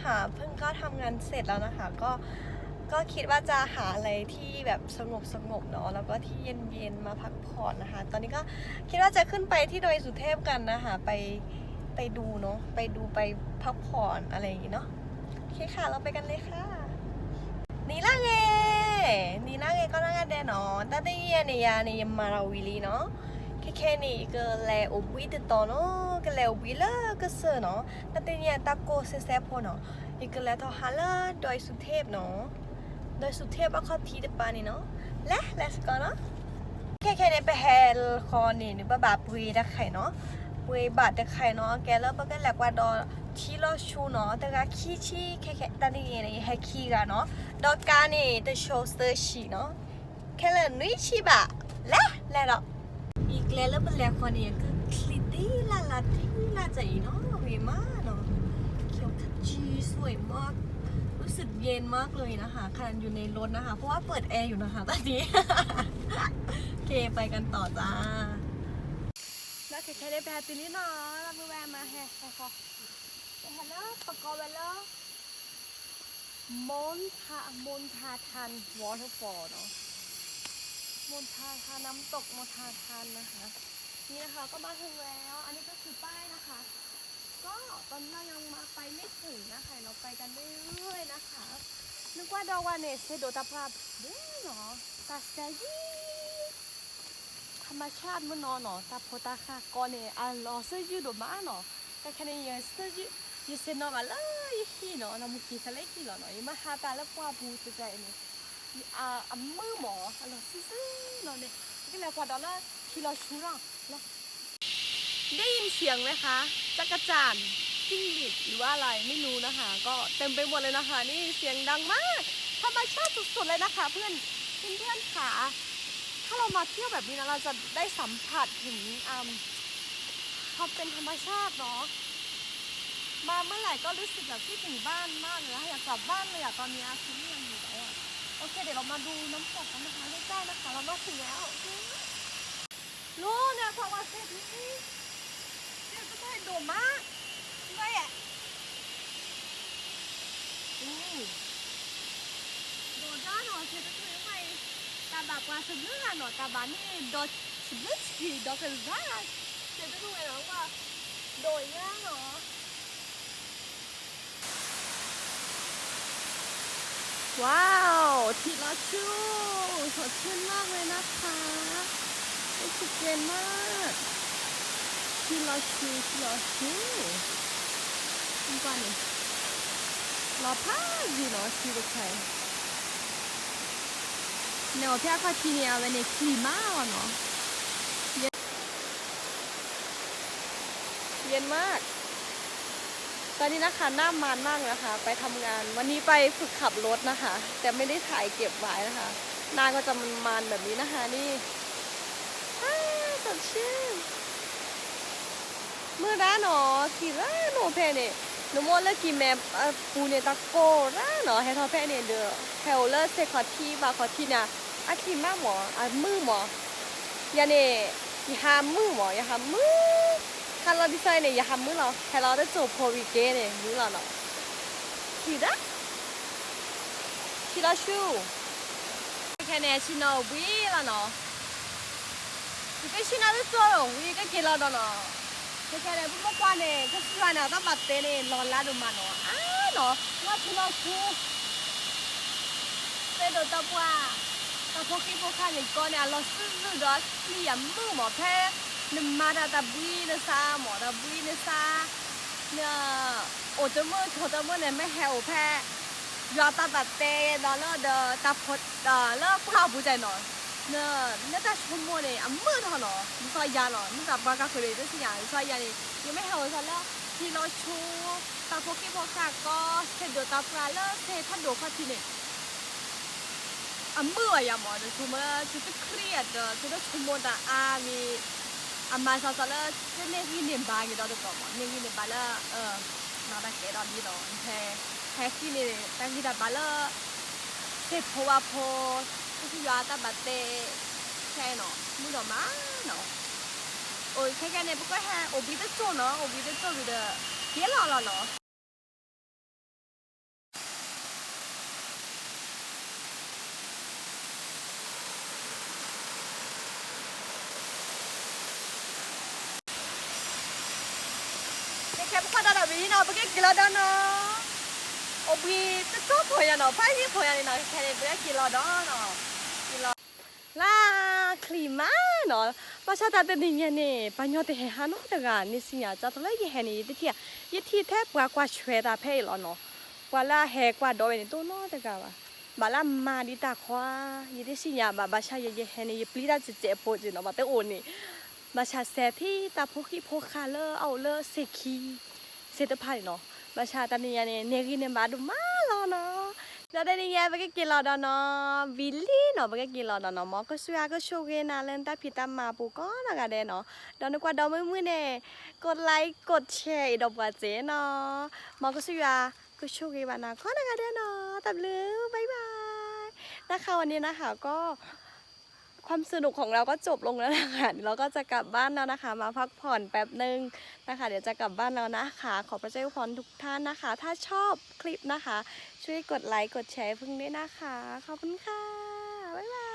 ค่ะ เพิ่งก็ทำงานเสร็จแล้วนะคะ ก็ก็คิดว่าจะหาอะไรที่แบบสงบสงบเนาะ แล้วก็ที่เย็นๆมาพักผ่อนนะคะ ตอนนี้ก็คิดว่าจะขึ้นไปที่ดอยสุเทพกันนะคะ ไปไปดูเนาะ ไปดูไปพักผ่อนอะไรอย่างงี้เนาะ โอเคค่ะ เราไปกันเลยค่ะ နီၢ်လၢဂ့ၤ နီၢ်လၢဂ့ၤကီးနီၢ်ဂၤဒဲးနီၤ တၢ်တနံၤအံၤန့ၣ် ယၤန့ၣ် ယမၤလီၤဝံၤလံနီၤ ခဲခဲန့ၣ် ယကလဲၤအိၣ်ဘှံးတတီၤနီၤ ကလဲၤအိၣ်ဘှံးလၢကစၢၢ်နီၤ တၢ်တနံၤအံၤ တၢ်ကိၢ်စဲးစဲးဖိနီၤ ယကလဲၤထီၣ်ဟးလၢ ဒွဲၣ်စူၤထ့ပ် နီၤ ဒွဲၣ်စူၤထ့ပ် အခီၣ်ထံးတပၤန့ၣ်နီၤ လဲၤ let's go နီၤ ခဲခဲန့ၣ် ပဟဲဃီန့ၣ် ပဘၣ်ပှ့ၤတခါနီၤ ပှ့ၤဘၣ်တခါနီၤ ကဲလၢပကလဲၤကွၢ်ဒီး ထံလီၤဆူနီၤ တဂၤခံဆံ ခဲခဲ တၢ်တနံၤအံၤန့ၣ် ယဟဲခံဂၤနီၤ ဒီးကါန့ၣ် တဆိသၢဆံနီၤ ခဲလၢာ်နွံဆံဘၣ် လဲၤ လဲၤဒီး အံၤကျဲလၢပလဲၤဃီန့ၣ် ကချံတ့လၢ်လၢ်တ့လၢ်ကၠၤအံၤနီၤ ဂ့ၤမးနီၤ เขียวขจีสวยมาก รู้สึกเย็นมากเลยนะคะ ขนาดอยู่ในรถนะคะ เพราะว่าเปิดแอร์อยู่นะคะตอนนี้ โอเค ไปกันต่อจ้า แล้วแค่ได้ไปหาตีนี้เนาะ แล้วมือแวะมาแฮะ ไปหาแล้วประกอบไปแล้ว มอนทา มอนทาทาน waterfall เนาะ มอนทาทาน น้ำตกมอนทาทานนะคะ นี่นะคะ ก็มาถึงแล้ว อันนี้ก็คือป้ายนะคะ ก็ตอนนี้เรายังมาไปไม่ถึงนะคะ เราไปกันเรื่อยๆนะคะ นึกว่าดอวันเนี่ยเซโดตาปราบเด้อเนาะ ตาแซยี่ ธรรมชาติเมื่อนอนเนาะ တၢ်ဖိတၢ်ဃၢ်ကီန့ၣ် အလီၤစုယုၢ်ဒိၣ်မးနီၤ တၢ်ခဲန့ၣ် ယစုယုၢ် ယဆ့ၣ်နီၤဘၣ်လၢယဟံၣ်နီၤ နီၢ်မူကံၤသးလၢဟံၣ်လီၤနီၤ ယမ့ၢ်ဟးတၢ်လၢပှၢ်ပူၤတတၢ်အံၤန့ၣ် အမုာ်မး အလီၤစုစုနီၤန့ၣ် ယကလဲၤကွၢ်ဒီးလၢထံလီၤဆူနီၤ ได้ยินเสียงไหมคะ จักจั่น จิ้งหรีด หรือว่าอะไรไม่รู้นะคะ ก็เต็มไปหมดเลยนะคะ นี่เสียงดังมาก ธรรมชาติสุดๆเลยนะคะ เพื่อน เพื่อนๆค่ะ ถ้าเรามาเที่ยวแบบนี้นะ เราจะได้สัมผัสถึงอ่า ความเป็นธรรมชาติเนาะ มาเมื่อไหร่ก็รู้สึกแบบคิดถึงบ้านมากเลยนะ อยากกลับบ้านเลยอะ ตอนนี้ชีวิตยังอยู่แล้วอะ โอเค เดี๋ยวเรามาดูน้ำตกกันนะคะ ใกล้ๆนะคะ เรามาถึงแล้ว โอเค လူန့ၣ် အကွၢ်ကွၢ်ဆဲးထူ ဆဲးတထူဒိၣ်မး ဝဲ ဒိၣ်ဒါနီၤ ဆဲးတထူအံၤ တၢ်ဘၣ်ပှၤစဘျုးဂၤနီၤ တၢ်ဘၣ်န့ၣ် ဒီးစဘျုးဆံးဒီးကစၢ် ဆဲးတထူဝဲနီၤ ဒိၣ်ညါနီၤ ว้าว ထံလီၤဆူ สดชื่นมากเลยนะคะ รู้สึกเย็นมาก ထံလီၤဆူ ထံလီၤဆူ นี่ก่อนนี่ လီၤဖးယံာ်နီၤ ထံတခါအံၤ န့ၣ်အီၤဖဲအခီၣ်ထံးန့ၣ် အဝဲန့ၣ်ချံးမးလီၤနီၤ เย็นมาก ตอนนี้นะคะหน้ามันมากนะคะ ไปทำงาน วันนี้ไปฝึกขับรถนะคะ แต่ไม่ได้ถ่ายเก็บไว้นะคะ หน้าก็จะมันๆแบบนี้นะคะ นี่ อ้า สดชื่น မုၢ်ဒါနီၤ ထံၣ်လၢနိၣ်ဖဲန့ၣ် နမိၢ်လၢကံၤမဲာ်ပူၤန့ၣ် တၢ်ကိၢ်ရၣ်နီၤ ဟဲထီၣ်ဖဲန့ၣ်ဒီး ဟဲအိၣ်လၢစဲးခီၣ်ထံးဘၣ်ခီၣ်ထံးန့ၣ် အချံးမးမး အမုာ်မး ယၤန့ၣ် ယဟးမုာ်မး ယဟးမုာ် ဟးလီၤဒ်သိးအံၤန့ၣ် ယဟးမုာ်လီၤ ဟဲလီၤတစိၢ်ဖိဝံၤက့ၤန့ၣ် မုာ်လီၤနီၤ ထံၣ်ဒၣ် ထံလီၤဆူ ခဲခဲန့ၣ် ဆ့ၣ်နီၤဝံၤလီၤနီၤ ယကဆ့ၣ်နီၤတစိၢ်လီၤ ဝံၤကက့ၤလီၤဒီးနီၤ ခဲခဲန့ၣ် ပမ့ၢ်ကွၢ်န့ၣ် ကစၢ်ယွၤန့ၣ် အတၢ်ဘၣ်တဲန့ၣ် လီၤလးဒိၣ်မးနီၤ အါနီၤ ဝဲထံလီၤဆူ သ့ၣ်ဒိၣ်တၢ်ပှၢ် တၢ်ဖိဃံဖိဃာ်န့ၣ် ကီန့ၣ် အလီၤစုၣ်စုၣ်ဒီး ချံးအမုာ်မး ဖဲ နမၤတၢ်တၢ်ဘှံးနဆါမး တၢ်ဘှံးနဆါ န အိၣ်တမုာ်ဆိးတမုာ်န့ၣ် မ့ၢ်ဟဲအိၣ်ဖဲ ယွၤတၢ်ဘၣ်တဲဒီးလၢဒီးတၢ်ဖိ လၢပှၢ်ပူၤကၠဲနီၤ န နတၢ်ဆိကမိၣ်န့ၣ် အမုာ်ထီၣ်နီၤ ဒ်သိးယၤနီၤ မ့ၢ်သးပှၤကါဃုာ်န့ၣ် တသ့ၣ်ညါ ဒ်သိးယၤန့ၣ် ယမ့ၢ်ဟဲအိၣ်ဒ်သိးလၢ ထံလီၤဆူ တၢ်ဖိဃံဖိဃာ်ကီ သ့ၣ်ဒိၣ်တၢ်ပှၢ်လၢသ့ၣ်ဖးဒိၣ်ခီၣ်ထံးန့ၣ် အမုာ်အယၤမး နဆိကမိၣ်လၢ သုတခရံာ်အတၢ် သုတဆိကမိၣ်တၢ်အါမံၤ အမၤစၢၤစၢၤလၢ သုန့ၢ်ဂံၢ်န့ၢ်ဘါက့ၤဒီးတကီၢ်မး န့ၢ်ဂံၢ်န့ၢ်ဘါလၢ မၤတၢ်ကဲဒီးဒ်နီၤ ဟဲ ဟဲဃံန့ၢ်တၢ်ဂံၢ်တၢ်ဘါလၢ သ့ၣ်ဖိဝါဖိ ကစၢ်ယွၤအတၢ်ဘၣ်တဲ ခဲနီၤ မုာ်ဒိၣ်မးနီၤ အိၣ်ခဲခဲန့ၣ် ပကဟဲအိၣ်ဘှံးတစိၢ်နီၤ အိၣ်ဘှံးတစိၢ်ဝံၤဒီး က့ၤလီၤလီၤနီၤ က့ၤလီၤဒီးနီၤ, အိၣ်ဘှံးတကီၢ်ဖီၣ်ယၤနီၤ, ဖးယံၤဖီၣ်ယၤန့ၣ်နီၤ, ခဲန့ၣ် ပကက့ၤလီၤဒီးနီၤ, က့ၤလီၤ လၢချံမးနီၤ, ဘၣ်ဆၣ်တၢ်တနံၤညါန့ၣ် ပှၤညီတဟဲဟးနီတဂၤ, နစံၣ်ညါ ကၠီတလၢယဟဲန့ၣ် ယတထံၣ်, ယထံၣ်ထဲပှၤကွၢ်ဆွဲတၢ်ဖဲအံၤလီၤနီၤ, ပှၤလၢအဟဲကွၢ်ဒီးဝဲန့ၣ် တအိၣ်နီတဂၤဘၣ်, ဘၣ်လၢမၤဒံးတၢ်ခွါ, ယတစံၣ်ညါဘၣ်, ဘၣ်ဆၣ်ယဲယဟဲန့ၣ် ယပျံၤတၢ်စဲးစဲးဖိက့ၤနီၤ, ဘၣ်တအိၣ်န့ၣ် ဘၣ်ဆၣ်စဲးထံၣ်တၢ်ဖိဃံဖိဃာ်လၢအအိၣ်လၢစ့ၢ်ခံ စ့ၢ်တဖၣ်န့ၣ်နီၤ, ဘၣ်ဆၣ်တနံၤညါန့ၣ် န့ၢ်ဂံၢ်န့ၢ်ဘါဒိၣ်မးလီၤနီၤ, ဒီးတနံၤညါပကက့ၤလီၤဒီးနီၤ, ဝံၤလံနီၤ ပကက့ၤလီၤဒီးနီၤ, မ်ကစၢ်ယွၤကဆိၣ်ဂ့ၤနၤလၢနတၢ်ဖံးတၢ်မၤအပူၤ ကိးနီၢ်ဂၤဒဲးနီၤ, ဒီးနကွၢ်ဒီးမုာ်မုာ်န့ၣ် ကိးlike ကိးshare အံၤဒီးပှၤစ့နီၤ, မ်ကစၢ်ယွၤကဆိၣ်ဂ့ၤဘၣ်နၤကိးနီၢ်ဂၤဒဲးနီၤ, တၢ်ဘျုး bye bye, นะคะ วันนี้นะคะก็ ความสนุกของเราก็จบลงแล้วนะคะ เดี๋ยวเราก็จะกลับบ้านแล้วนะคะ มาพักผ่อนแป๊บนึงนะคะ เดี๋ยวจะกลับบ้านแล้วนะคะ ขอบพระเจ้าอวยพรทุกท่านนะคะ ถ้าชอบคลิปนะคะ ช่วยกดไลค์กดแชร์ให้พึ่งด้วยนะคะ ขอบคุณค่ะ บ๊ายบาย